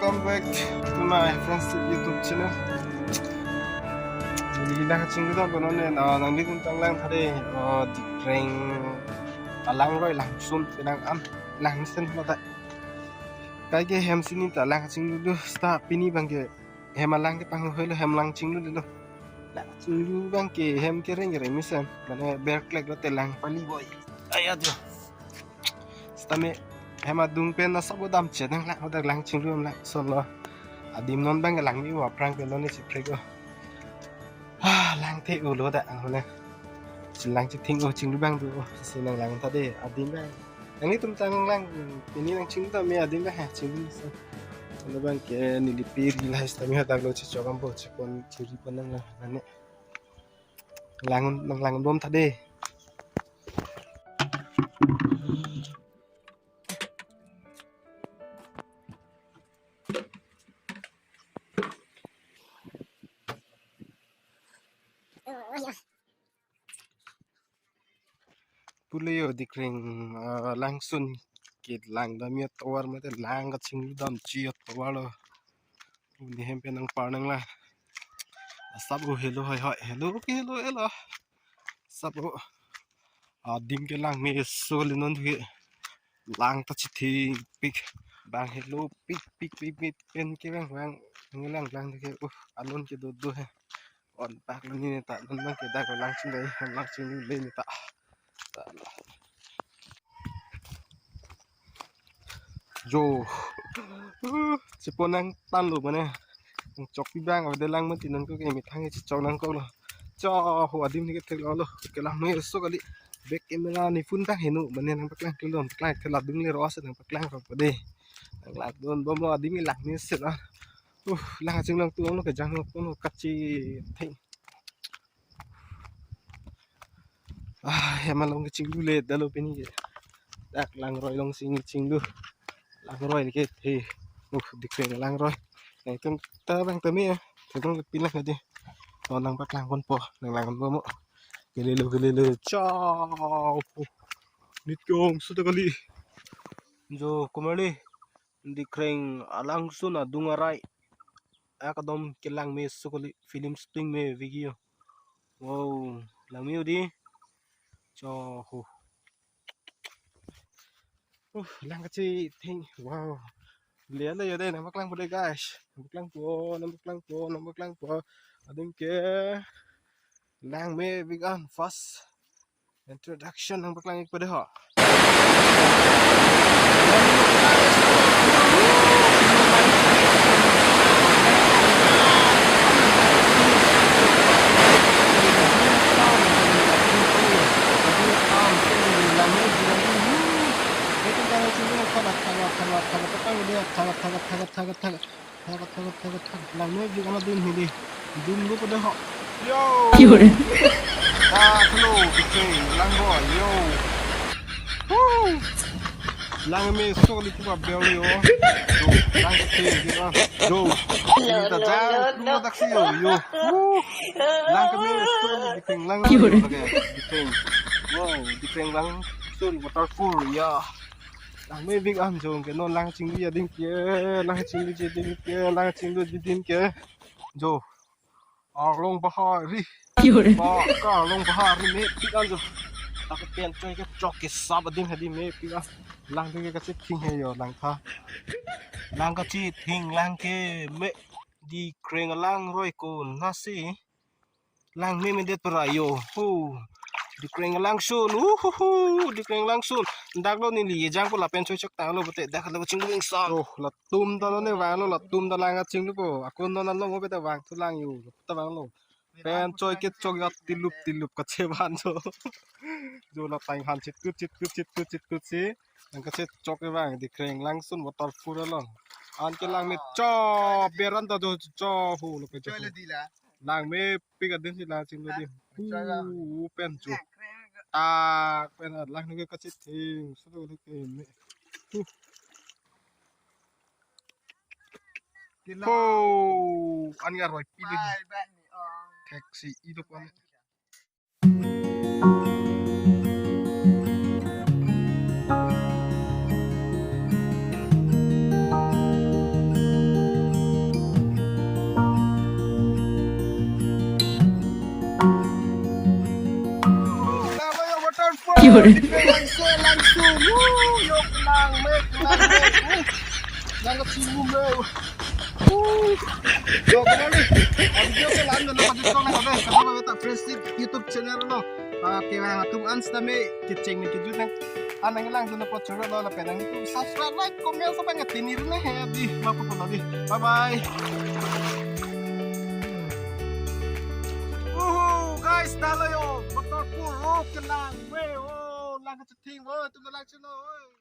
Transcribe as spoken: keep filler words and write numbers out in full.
Welcome back to my friend's YouTube channel. Neli lang kachinglu dam bonon ne, ah, nanglitum tanglang thare, ah, Dikreng alangroi langsun penang an langsun mata. Kaike hem sini ta lang kachinglu do, seta pini abangke hem alang ke panghoilo, hem lang chinglu dolo. Lang chinglu abangke hem kereng kereng mesen. Mane berklek lote lang pali boi. Aya jo. Sitame hem adung pen asap damchet nang lang, hadak lang chinglu hem langsun lo. Adim non abangke lang mi wa prang pen non ni chiprek o. Ah, lang the ulo da ang hone. Chilang chithing o chinglu abang do. Si nang lang ta de adim abang. Nanglitum tanglang, pini nang chinglu tame adim abang ha chinglu so. Ano abangke neli piri lahai sitame hadak lo chichok ambo chipon chiri pon nang lang mane. Lang nang lang bom ta de. Pule yo Dikreng, ah, langsun ke lang dam yo tovar mate lang kachinglu damji yo tovar lo. Uni hem pen nang par nang la. Asap o helo hoi hoi helo ke helo elo. Asap o. Adim ke lang meso le non ke. Lang ta chithing pik. Bang helo pik pik pik pik pen ke bang bang. Ngelang lang ke. Uh, alon ke do do he. On pak lo ni ta non abangke dak lang chinglu, lang chinglu le ni ta. Jo. Uh, chipon nang tan lo mane. Nang chok pi abang, ave de lang mati non ko ke methang chichok nang ko lo. Cho ho adim ni ke thek lo lo. Ke lang meso kali. Back camera ni phone ta heno mane nang paklang ke lon paklang ke la dung le ro ase nang paklang ro pa de. Nang lang don bom lo adim ni lang meso na. Uh, lang chinglu lang tu lo ke jang lo kono kachithing. Ah, hem along ke chinglu le dalo pini ke. Dak langroi along si chinglu. Langroi ke the. Uh, Dikreng langroi. Nangtum ta bang tame ya. Tebang le pilang aja. Lo nang paklang kon po. Nang lang kon po mo. Kelelo kelelo. Ciao. Nit kong sudah kali. Jo kumali. Dikreng alangsun adung arai. Akadom kelang meso kali film shooting me video. Wow, lang me odi. Cho ho. Uh, lang kachithing. Wow. Lian da yo de nang paklang po de guys. Nang paklang po, nang paklang po, nang paklang po. Adim ke lang me big an first. Introduction nang paklang ik pada ho. Thagat, thagat, thagat, thagat, thagat, thagat, thagat, thagat, thagat. Thagat, thagat, thagat, thagat. Lang me big an adim hili. Dum lo pada ho. Yo. Yo re. Ah, hello, Dikreng. Lang ho, yo. Woo. Lang meso kali tu pa bel yo. Yo, lang se, yo. Yo. Hello, hello, hello, hello. Dak si yo, yo. Woo. Lang meso kali Dikreng lang. Yo re. Dikreng. Wow, Dikreng langsun waterfall, ya. Lang me big an jo ke non lang chinglu adim ke, lang chinglu adim ke, lang chinglu adim ke. Jo. Arlong bahari. Yo re. Ba ka arlong bahari me big an jo. Ako pen choi ke chok ke sap adim hadi me big an. Lang ke kachithing he yo lang tha. Lang kachithing lang ke me Dikreng alangroi ko nasi. Lang me me det para yo. Ho. Dikreng langsun. Uhuhu. Dikreng langsun. Dak lo neli ejang ko lapen choi chok tang lo bote dak lo chinglu ingsang. Oh, latum ta lo ne vang lo, latum ta lang kachinglu po. Akun non lo mo beta vang thu lang yo. Ta vang lo. Pen choi ke chok ya tilup tilup kachevan jo. Jo la tang han chitkut chitkut chitkut chitkut si. Nang kachechok ke vang Dikreng langsun waterfall along. An ke lang me cho beran ta jo cho ho lo ke jo. Lang me pik adim si lang chinglu adim. Hu pen chu. Tak pen lang nu ke kachithing. Sudah lo ke me. Hu. Ho, an arloi pi adim. Taxi itu kan. Langso, langso, woo, yo kelang me, kelang me, woo. Lang kachingmu me. Woo. Yo, kemari. Video ke lang dulu, pajut kong na kabe. Kabe ta Fresh Seed YouTube channel lo. Ah, kevang atum an sitame kecheng ne kejut ne. An nanglang dulu po choro lo lapen nangtum subscribe, like, comment, sampai ngetinir ne he di. Mapu pulo di. Bye bye. Woohoo, guys, dalo yo. Motor puro kelang. Weh, oh, lang kachething, oh, itum lang chino, oh.